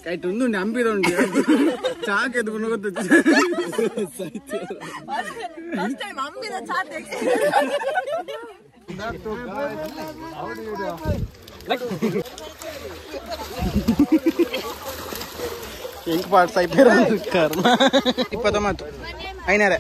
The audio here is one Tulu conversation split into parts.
ಕೈಟ್ ಉಂದು ನಂಬಿದ ಉಂಟು ಚಾಕ್ ಎದ್ಕೊಂಡು ಗೊತ್ತು. ಎಂಕ್ ಪಾಡ್ಸ್ ಐಪೇರ ಕರ್ಮ 29 ಐನಾರೆ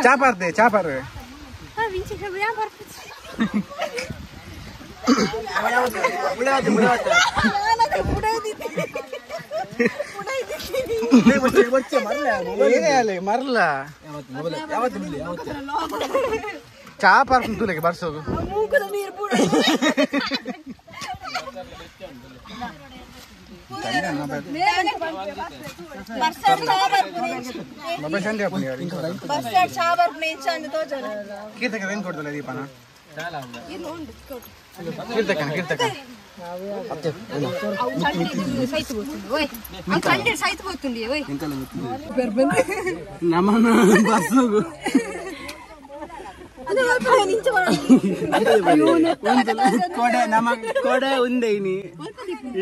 ಚಾಪಾರ್ದೆ ಚಾಪಾರ್ ಮರ್ಲ ಚಾಪಾರ್ ತುಲೆಗೆ ಬರ್ಸೋಗು ಕೊಡೆ ಉಂದೆ ಇನಿ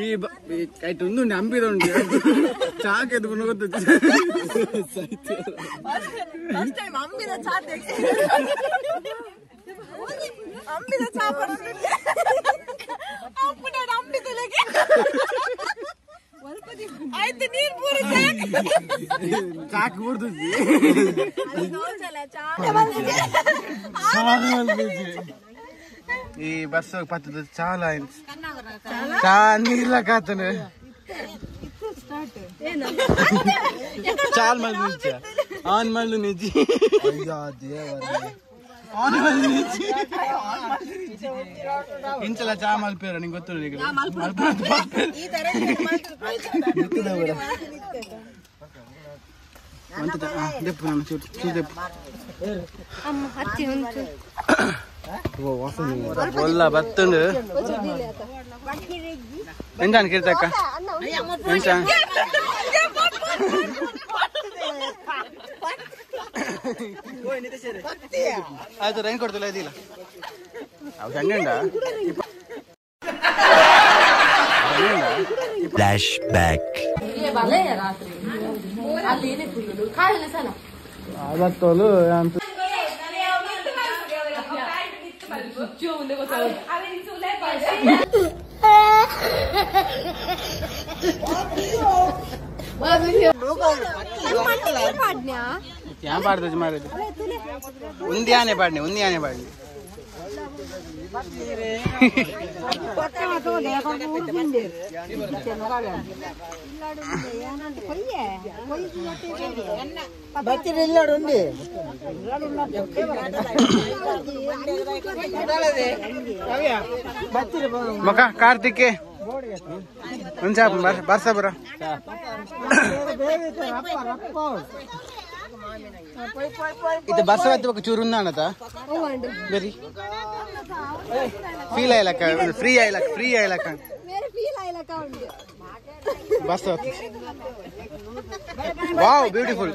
ಈ ಕೈಟ್ ಉಂದು ನಂಬಿದ ಉಂಟು ಚಾಕ್ ಎದ್ಕೊಂಡು ಗೊತ್ತು. ಚಾಕ್ ಈ ಬಸ್ ಪತ್ತದ ಚಾಲ ಚಾ ನೀರ್ಲ ಕಾತನ ಚಾಲ್ ಮಲ್ದು ನಿಜ ಆನ್ ಮಲ್ದು ನಿಜ ಆನ್ ಮಲ್ದು ನಿಜ ಇಂಚಲ ಚಾ ಮಲ್ಪೇರ ನಿಂಗೆ ಗೊತ್ತಿಲ್ಲ ಒಲ್ಲ ಬತ್ತುಂಡು ಎಂಜಾನ್ ಕೀರ್ತಕ್ಕ ಎಂಚ ಆಯ್ತು ರೈನ್ ಕೊಡ್ತಿಲ್ಲ ಇದಿಲ್ಲ ಅವು ಸಣ್ಣ ಫ್ಲಾಶ್ ಬ್ಯಾಕ್ ಉಂದ್ಯಾನೆ ಪಾಡ್ನೆ ಉಂದ್ಯಾನೆ ಪಾಡ್ನೆ ಮಕ ಕಾರ್ತಿಕ್ ಬರ್ಸ ಬರ ಇದು ಬಸವತ್ತ ಚೂರು ಉಂದಾಣತ ಬರಿ ಫೀಲ್ ಆಯ್ಲಕ್ಕ ಫ್ರೀ ಆಯ್ಲಕ್ಕ ಫ್ರೀ ಆಯ್ಲಕ್ಕ ಬಸವತ್ತ ವಾವ್ ಬ್ಯೂಟಿಫುಲ್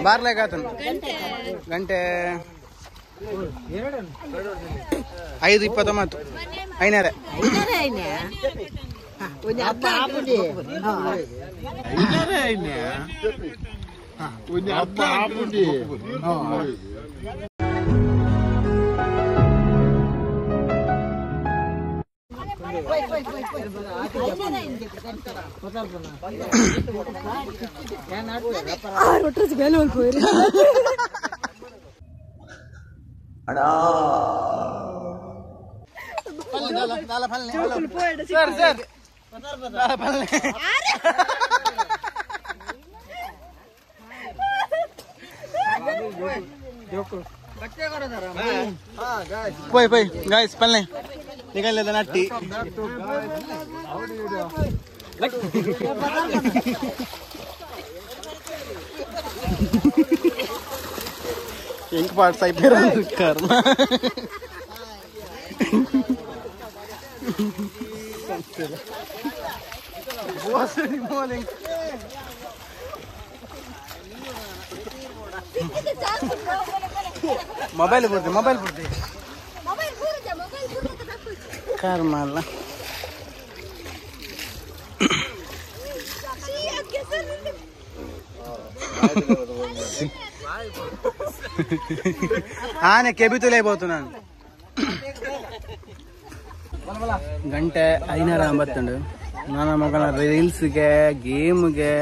ಬಾರ್ಲಾಕ ಗಂಟೆ 5:29 ಐನಾರೆ Sir sir पोय पोय गाइस पल्ले निकल लेता नट्टी इंक पार्ट साइड पे कर्म मोबाइल बोलते मोबाइल बोलते कर्म अल्लाह ఆనే కెబితులైపోతున్నాను ಗಂಟೆ 5:50 ನನ್ನ ಮಗನ ರೀಲ್ಸ್ಗೆ ಗೇಮ್ಗೆ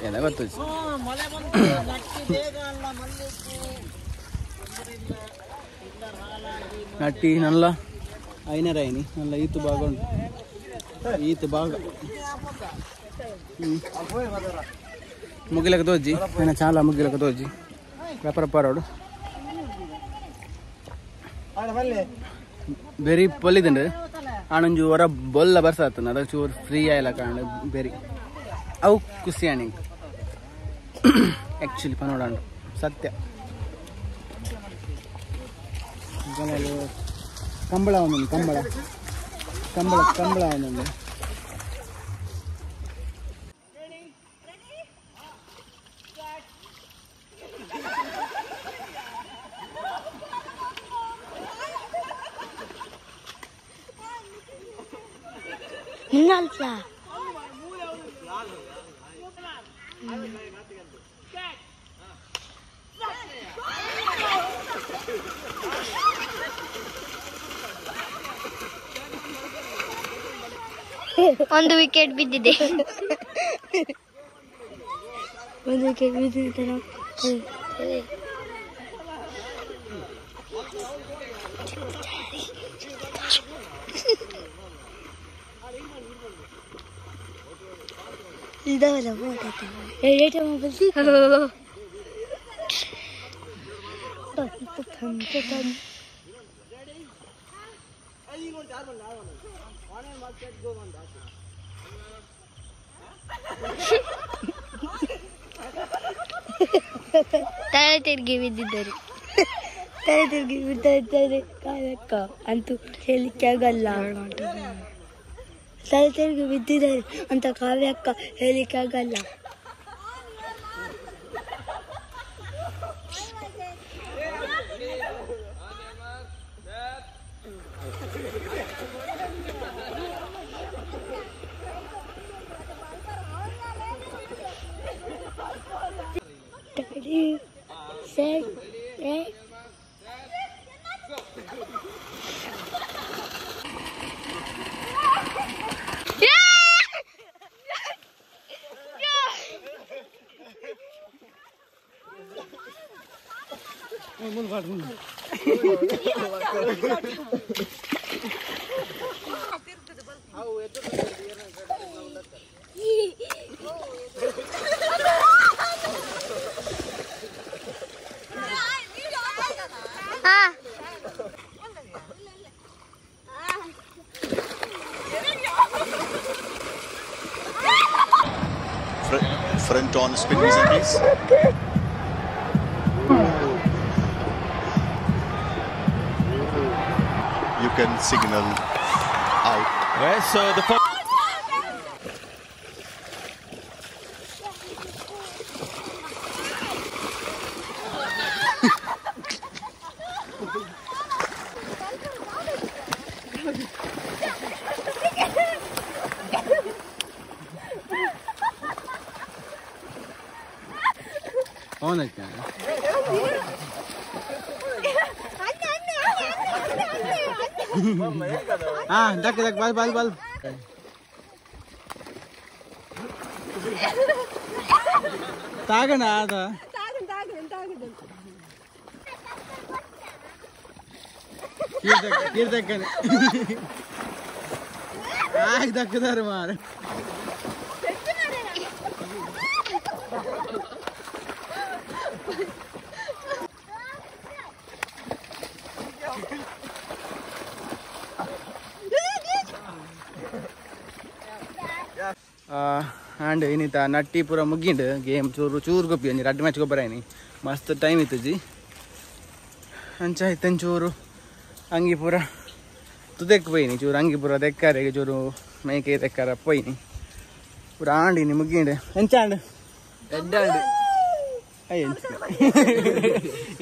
ಎಲ್ಲ ಗೊತ್ತು. ನಟ್ಟಿ ನಲ್ಲ 5:00 ಐನಿ ನಲ್ಲ ಈತು ಭಾಗ ಉಂಟು ಈತು ಭಾಗ ಮುಗಿಲಕ ತೋಜಿ ನನ್ನ ಚಾಲ ಮುಗಿಲಕ ತೋಜಿ ವ್ಯಾಪಾರ ಪಾರೋಡು ಬೆರಿ ಪೊಲಿದಂಡು ಆನೊಂಜು ಹೊರ ಬೊಲ್ಲ ಬರ್ಸಾತನ ಅದಕ್ಕೆ ಚೂರು ಫ್ರೀ ಆಯ್ಲ ಕಾಂಡು ಬೆರಿ ಅವು ಖುಷಿ ಆಣಿ ಆ್ಯಕ್ಚುಲಿ ಪನೋಡಾಂಡು ಸತ್ಯ ಕಂಬಳ ಒಂದೊಂದು ಕಂಬಳ ಕಂಬಳ ಕಂಬಳ ಒಂದೊಂದು ಒಂದು ವಿಕೆಟ್ ಬಿದ್ದಿದೆ, ಒಂದು ವಿಕೆಟ್ ಬಿದ್ದಿದೆ. ತಲೆ ತಿರುಗಿ ಬಿದ್ದಿದ್ದಾರೆ, ತಲೆ ತಿರುಗಿ ಬಿದ್ದಿದ್ದಾರೆ ಕಾಲಕ್ಕ ಅಂತೂ ಹೇಳಲಿಕ್ಕೆ ಆಗಲ್ಲ. ತಲೆ ತಿರುಗಿ ಬಿದ್ದಿದ್ದಾರೆ ಅಂತ ಕಾವ್ಯಕ್ಕ ಹೇಳಲಿಕ್ಕೆ ಆಗಲ್ಲ. Front on spin visa, please. You can signal out. Yes, so the first. हाँ, दक दक बाल बाल बाल। ತಾಗಣ ಆದ ಕೀರ್ತಕ್ಕನೆ ಆಗ ದಕ್ಕದಾರ ಮಾರ ಆಂಡ್ ಇನ್ನಿತ ನಟ್ಟಿ ಪೂರ ಮುಗ್ಗಿಂಡು ಗೇಮ್ ಚೂರು ಚೂರು ಗೊಪ್ಪಿ ಒಂಜಿ ರಡ್ಡ್ ಮ್ಯಾಚ್ ಗೊಬ್ಬರ ಐನಿ ಮಸ್ತ್ ಟೈಮ್ ಇತ್ತುಜಿ ಅಂಚ ಇತ್ತನ್ ಚೂರು ಅಂಗಿ ಪೂರ ತುದೆಕ್ ಪೋಯಿನಿ ಚೂರು ಅಂಗಿ ಪೂರ ದೆಕ್ಕಾರೆಗೆ ಚೂರು ಮೇಕೆ ದೆಕ್ಕಾರ ಪೋಯಿನಿ ಪೂರ ಆಂಡಿನಿ ಮುಗ್ಗಿಂಡು ಎಂಚಾಂಡ್ ಎಡ್ಡಾಂಡ್ ಅಯ್ಯ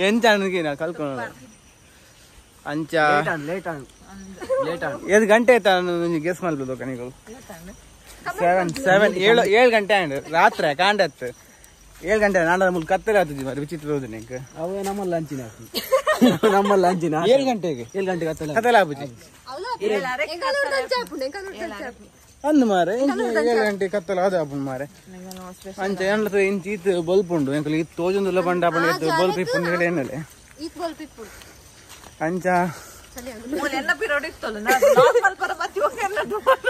ಎಂಚಾಂಡ್ ನಾ ಕಲ್ಕೊಂಡು ಅಂಚ ಏಳು ಗಂಟೆ ಆಯ್ತಾ ಗೆಸ್ ಮಾಡ್ಬೋದು ಕಣಿಗಳು 7 7 7 7 ಗಂಟೆ ಆಂಡ್ ರಾತ್ರಿ ಕಾಂಡತ್ತು 7 ಗಂಟೆ ನಾನು ಮುಲ್ ಕತ್ತಲೆ ಆತುಜಿ ಮಾರಿ ವಿಚಿತ್ರ ಹೋದು ನಿಂಗೆ ಅವೇ ನಮ್ಮಲ್ಲ ಅಂಚಿನ ನಮ್ಮಲ್ಲ ಅಂಚಿನ 7 ಗಂಟೆಗೆ 7 ಗಂಟೆಗೆ ಕತ್ತಲೆ ಕತ್ತಲೆ ಆಪುಜಿ ಅಂದು ಮಾರೆ 7 ಗಂಟೆ ಕತ್ತಲೆ ಅದು ಆಪುಂಡು ಮಾರೆ ಅಂಚ ಏನ್ಲ ಇಂಚ ಈತ್ ಬಲ್ಪ್ ಉಂಡು ಎಂಕಲ್ ಈತ್ ತೋಜೊಂದುಲ್ಲ ಪಂಡ ಪಂಡ ಈತ್ ಬಲ್ಪ್ ಇಪ್ಪುಂಡು ಏನಲೆ ಅಂಚ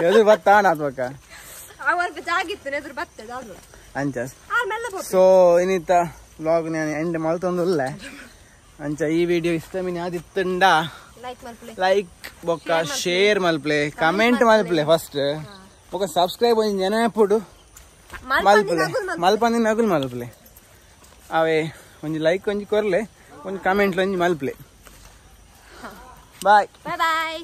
ಎದುರು ಬತ್ತಾಣ ಆತ್ಮಕ್ಕ ಅಂಚ ಸೊ ಇನ್ನಿತ್ತ ವ್ಲಾಗ್ ನಾನು ಎಂಡ್ ಮಲ್ತೊಂದುಲ್ಲ ಅಂಚ ಈ ವಿಡಿಯೋ ಇಷ್ಟ ಮೀನ್ ಯಾವ್ದಿತ್ತುಂಡ ಲೈಕ್ ಬೊಕ್ಕ ಶೇರ್ ಮಲ್ಪ್ಲೆ ಕಮೆಂಟ್ ಮಲ್ಪ್ಲೆ ಫಸ್ಟ್ ಬೊಕ್ಕ ಸಬ್ಸ್ಕ್ರೈಬ್ ಒಂಜಿ ನೆನಪುಡು ಮಲ್ಪಲೆ ಮಲ್ಪಂದಿನ ನಗುಲ್ ಮಲ್ಪಲೆ ಅವೇ ಒಂಜಿ ಲೈಕ್ ಒಂಜಿ ಕೊರ್ಲೆ ಒಂಜಿ ಕಮೆಂಟ್ ಒಂಜಿ ಮಲ್ಪಲೆ. Boy boy boy.